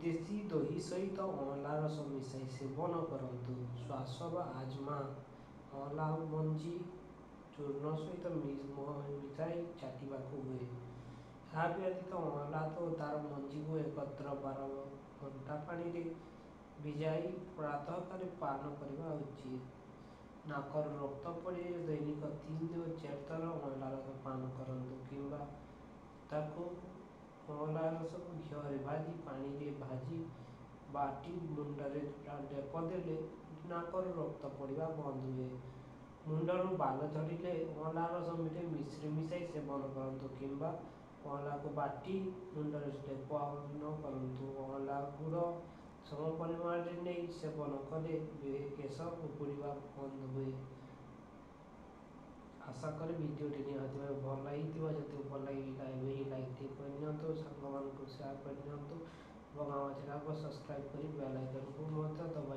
ଦେଶୀ ଦହି ସହିତ ଅଁଳା ରସ ମିଶାଇ ସେବନ କରନ୍ତୁ। ଶ୍ୱାସ ବା ଆଜମା, ଅଁଳା ମଞ୍ଜି ଚୂର୍ଣ୍ଣ ସହିତ ମିଶାଇ ଚାଟିବାକୁ ହୁଏ। ଏହା ବ୍ୟତୀତ ଅଁଳା ଓ ତା'ର ମଞ୍ଜିକୁ ଏକତ୍ର 12 ଘଣ୍ଟା ପାଣିରେ ଭିଜାଇ ପ୍ରାତଃକାଳେ ପାନ କରିବା ଉଚିତ। ନାକରୁ ରକ୍ତ ପଡ଼ିଲେ ଦୈନିକ 3ରୁ 4 ଥର ଅଁଳା ରସ ପାନ କରନ୍ତୁ କିମ୍ବା ତାକୁ ଅଁଳା ରସକୁ ଘିଅରେ ଭାଜି ପାଣିରେ ଭାଜି ବାଟି ମୁଣ୍ଡରେ ଲେପ ଦେଲେ ନାକରୁ ରକ୍ତ ପଡ଼ିବା ବନ୍ଦ ହୁଏ। ମୁଣ୍ଡରୁ ବାଳ ଝଡ଼ିଲେ ଅଁଳା ରସରେ ମିଶ୍ରି ମିଶାଇ ସେବନ କରନ୍ତୁ କିମ୍ବା ଅଁଳାକୁ ବାଟି ମୁଣ୍ଡରେ ଲେପନ କରନ୍ତୁ। ଅଁଳା ଗୁଡ଼ ସମ ପରିମାଣରେ ନେଇ ସେବନ କଲେ କେଶ ଉପୁଡ଼ିବା ବନ୍ଦ ହୁଏ। ଆଶା କରେ ଭିଡ଼ିଓଟି ନିହାତି ଭାବେ ଭଲ ଲାଗିଥିବ। ଯଦି ଭଲ ଲାଗିଲା, ଏବେ ହିଁ ଲାଇକ୍ ଟିକେ କରିନିଅନ୍ତୁ, ସାଙ୍ଗମାନଙ୍କୁ ସେୟାର କରିନିଅନ୍ତୁ ଏବଂ ଆମ ଚ୍ୟାନେଲକୁ ସବସ୍କ୍ରାଇବ୍ କରି ବେଲ୍ ଆଇକନ୍କୁ ମଧ୍ୟ ଦବାଇ